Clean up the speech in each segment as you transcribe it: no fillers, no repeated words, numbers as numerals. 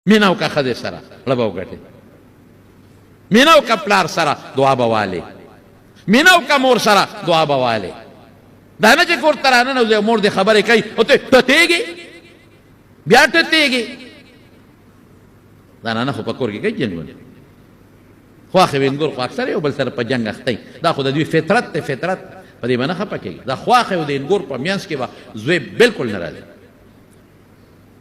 مینه وکړه ښځې سره ړه به وګټې، مینه وکړه پلار سره دعا به والې، مینه وکړه مور سره دعا به والې. دا نه چې کور ته راننوځې او مور دې خبرې کوي او ته ټتېږې بیا ټتېږې. دا نه خو په کور کې کوي جنګونه، خواښې وینګور خو اکثر یو بل سره په جنګ اخته وي، دا خو د دوی فطرت دی، فطرت په دې به نه خپه کېږي. د خواښې او د اینګور په منځ کې به زوی بالکل نه راځي،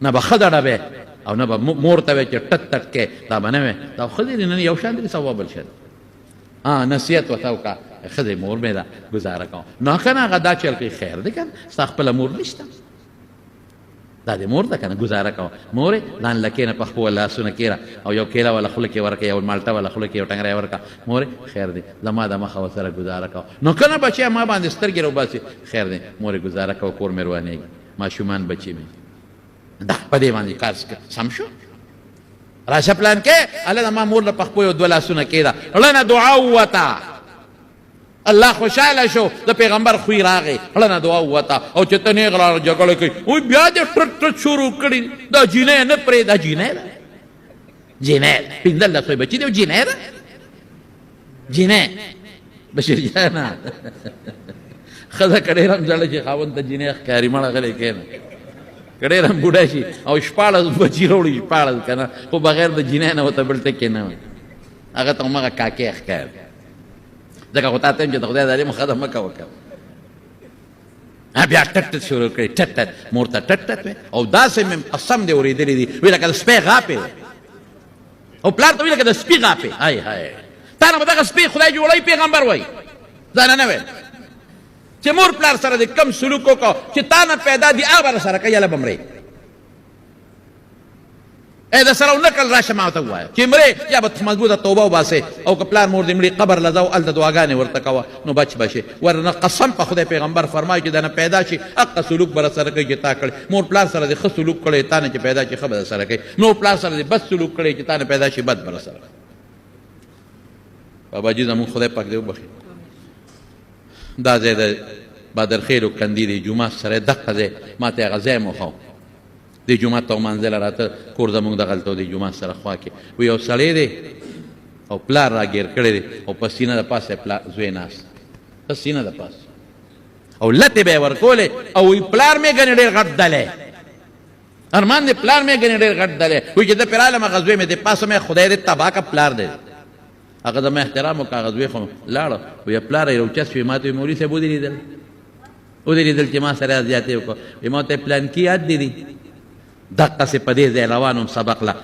نه به ښځه ډبې او نه به مور ته وې چې ټت ټت کې، دا به نه وې. دا ښځې دي نن یو شان دي سبا بل شان. نصیحت ورته وکړه، ښځې مور مې ده ګزاره کوه. نه که نه هغه دا چل کوي، خیر دی که نه ستا خپله مور نشته، دا دې مور ده که نه، ګزاره کوه. مورې ځان له کښېنه په خپلو لاسونه کښېنه او یو کیله والا خوله کې ورکړه، یو مالټه والا خوله کې یو ټنګری ورکړه، مورې خیر دی زما د مخه ورسره ګزاره کوه. نو که نه بچیه ما باندې سترګې راوباسي، خیر دی مورې ګزاره کوه، کور مې روانېږي، ماشومان بچی مې دا په دې باندې کار سم شو. راشه پلان کې الله د ما مور له پخپو یو دوه لاسونه کېده، ړنه دعا ووته، الله خوشاله شو، د پیغمبر خوی راغی، ړنه دعا ووته. او چې ته نېغ راغله جګړه کوي، وایي بیا دې ټرټ ټرټ شروع کړي، دا جینۍ نه پرېږده، دا جینۍ ده، جینۍ ده، 15 وایي بچي دی او جینۍ ده، جینۍ. بشیر جانه ښځه که ډېره هم زړه شي خاوند ته جینۍ ښکاري، مړه غلی کښېنه. که ډېر هم بوډا شي او 16 بچي راوړي، 16 که نه، خو بغیر د جینۍ نه ورته بل ټکی نه وایي، هغه ته هماغه کاکې ښکاري. ځکه خو تا ته وایم چې د خدای د علم ښځه مه کوه که نه. بیا ټټ ټټ شروع کړي، ټټ ټټ مور ته ټټ ټټ وي. او داسې مې قسم دی اورېدلي دي، وي لکه د سپی غاپې وي، او پلار ته وي لکه د سپي غاپې. های های، تا نه به دغه سپی خدای جوړوي، پیغمبر وایي ځانه نه ویل چې مور پلار سره دې کم سلوک وکړو چې تا نه پیدا دي، هغه به سره کوي، هله به مرې. ای د سره ونه کړل، راشه ما ته ووایه چې مرې، یا به مضبوطه توبه وباسې، او که پلار مور دې مړي قبر له ځه او هلته دعاګانې ورته کوه نو بچ به شې. ورنه قسم په خدای پیغمبر فرمایي چې د نه پیدا شي هغه سلوک به سره کوي چې تا کړی. مور پلار سره دې ښه سلوک کړی، تا نه چې پیدا شي ښه به سره کوي. مور پلار سره دې بد سلوک کړی، چې تا نه پیدا شي بد به سره کوي. بابا جي زموږ خدای پاک دې وبخښي. دا ځای د بادرخېلو کندې دی، جومات سره دقه ځای، ما ته هغه ځای مو ښو دې جومات ته ومانځله راته، کور زموږ دغلته دی جومات سره خوا کې. و یو سړی دی او پلار راګیر کړی دی، او په سینه د پاسه پلار زوی ناست، په سینه د پاسه، او لتې به یې ورکولې، او وایي پلار مې ګنې ډېر غټ دلی، ارمان دی پلار مې ګنې ډېر غټ دلی. وایي چې زه پرې رالم هغه زوی مې د پاسه مې خدای دې تباه که پلار دی. هغه زما احترام وکړ، هغه زوی خو لاړ، وایي پلار یې راوچت شوی، ما ته وایي مولوي صاحب ودې لیدل، ودې لیدل چې ما سره زیاتې وکړه، وایي ما ته پلان کې یاد دي دي، دقسې په دې ځای روان وم سبق له.